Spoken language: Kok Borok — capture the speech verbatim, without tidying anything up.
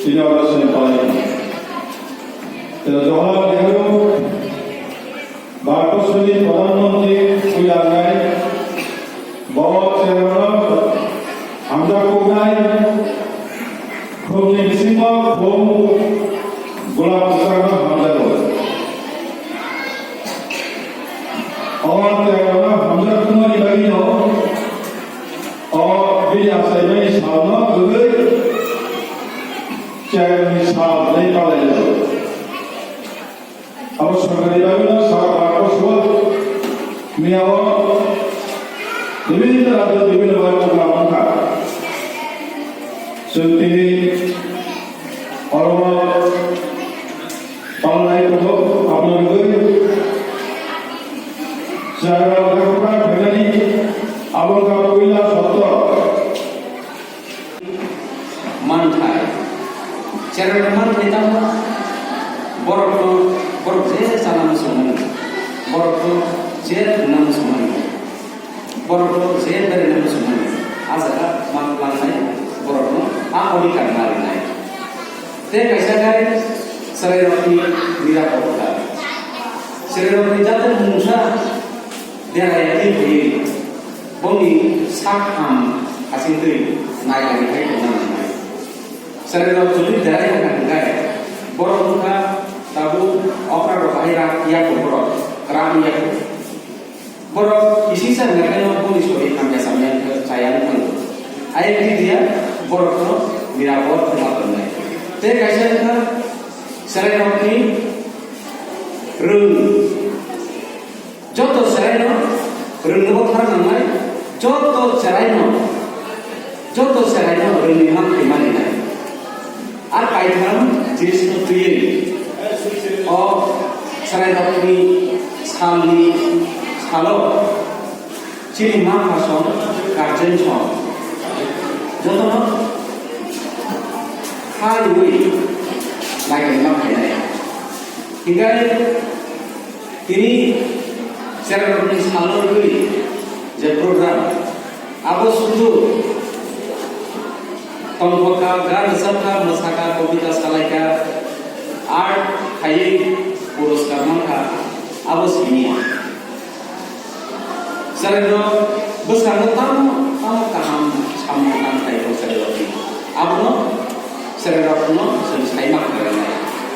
Tini oro chini palai. Tei Jawaharlal Nehru, Bharatbosoni Pradhan Mantri puila wngnai, bo cherairokno hamjak kuknai, khumni bisingo khum golap kwchangno hamjago. O cherairokno hamjak kukmani bagwino o bini achaimani salno kwrwi cherairokni sal hwnwi palailaio. Abo sorkari bagwino sara Bharatborsho miyao bibhinno rajyo bibhinno bhabe program wngkha. Chwng tini oro palnai tongo, abono wngwi chwrairok lekhapora phainani abo wngkha puila sotto. Manthai. Cherairok manthai tamo? Borokno, borok je chana muchungmani, borokno je thwngna muchungmani, borokno je berena muchungmani, a jaga ma twlangnai borokno a odhikar ma rinai. Tei kaisa khe cherairokni nirapotta. Cherairokni jate mungsa derayatwi thwiwi bongni sak ham hasingtwi naikolwi hai tongna nangnai. Cherairok jodi derai wngkha hwnkhe borok wngkha tabuk okra rok bahai rak yaku borok, rak yaku. Borok kisisa hwnkhe no bongni sori hamya samya wngkha chaya wngkha. Ayang diya borokno nirabot wngma tongnai. Tei kaisa wngkha cherairokni rwng. Joto cheraino rwngnobo thar nangnai, joto cheraino, joto cheraino rwngni mang khe maninai. A kaitham jinisno twiwi o cherairokni salni salo chini mapha song, guardian song jotono ha riwi naikolma khainai. Hinkhe tini cherairokni salo rwgwi je program, abo sudu tongthokha, gan rwchapkha, mwsakha, kobita salaikha, art khaiwi puroskar mankha, abo simi ya. Cherairok bwskango tamo tamo kaham samung tangkhaio cherairokni. Abono cherairokno chwng